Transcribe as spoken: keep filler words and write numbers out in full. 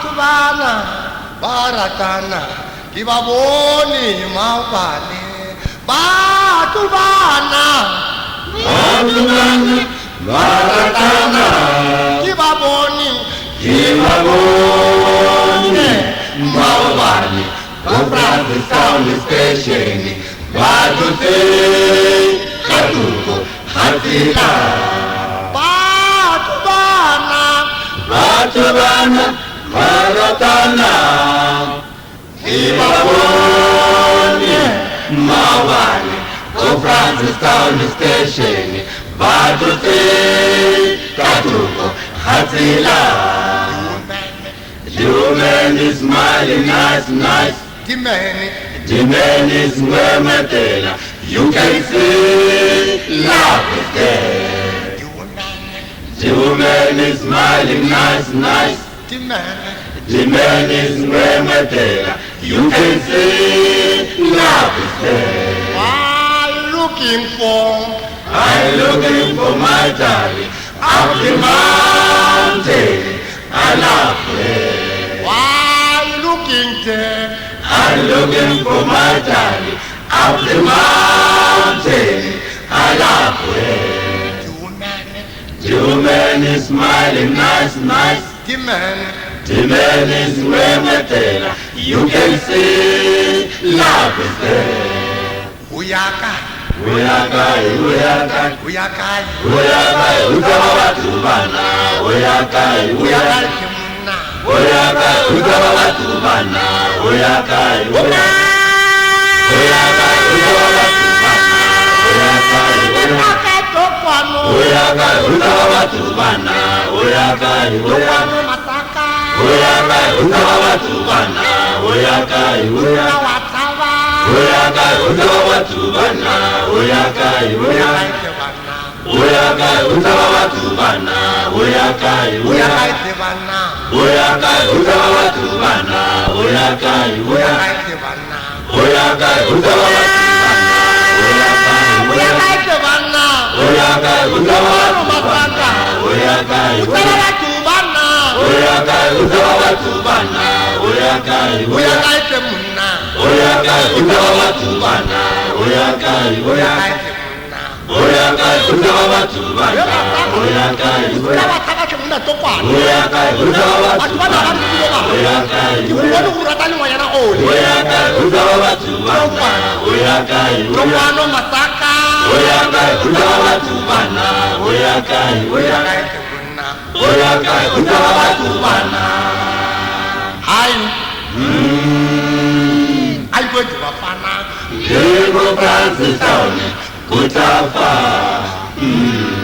Bana ba ratana, ke ba bone maobane. Batho bana, batho bana, ba ratana, ke ba bone, ke ba bone maobane. Ba Francis Town Station, ba dutse ka thoko ga tsela. Batho bana, batho bana, ba ratana, ke ba bone maobane. Ko Francis Town Station, ba dutse ka thoko ga tsela. The woman is smiling nice, nice. The man, the man is ngwemetela. You can see love is there. The woman, the woman is smiling nice, nice. The man, the man is ngwemetela. You can see love is there. I'm looking for, I'm looking for my darling up the mountain. I love her. Why you looking there? I'm looking for my darling up the mountain. I love her. The woman, the woman is smiling nice, nice. The man, the man is ngwemetela. You can see love is there. Uya kai? Uya kai? Uya kai? Uya kai? Uya kai? Udzaba bathu bana. Uya kai? Uya kai? Uya kai? Udzaba bathu bana. Uya kai? Uya kai? Uya kai? Udzaba bathu bana. Uya kai? Uya kai? Uya kai? Udzaba bathu bana. Uya kai? Uya kai? Uya kai? Udzaba bathu bana. Uya kai? Uya kai? Uya kai? Udzaba bathu bana. Uya kai? Uya kai? Uya kai? Udzaba bathu bana. Uya kai? Uya kai? Uya kai? Udzaba bathu bana. Uya kai? Uya kai? Uya kai? Udzaba bathu bana. Uya kai? Uya kai? Uya kai? Udzaba bathu bana. Uya kai? Udzaba bathu bana. Uya kai? Udzaba bathu bana. Uya kai? Uya kai? Uya kai? Udzaba bathu bana. Uya kai? Uya kai? Uya kai? Udzaba bathu bana. Uya kai? Udzaba bathu bana. Uya kai? Udzaba bathu bana. Uya kai? Udzaba bathu bana. Uya kai? Udzaba bathu bana. Uya kai? Uya kai? Udzaba bathu bana. Uya kai? Uya kai? Uya kai? Udzaba bathu bana. Hai. Mm. Ai kwethu bafana. Ndingo Francis Town, kutafa. Mm.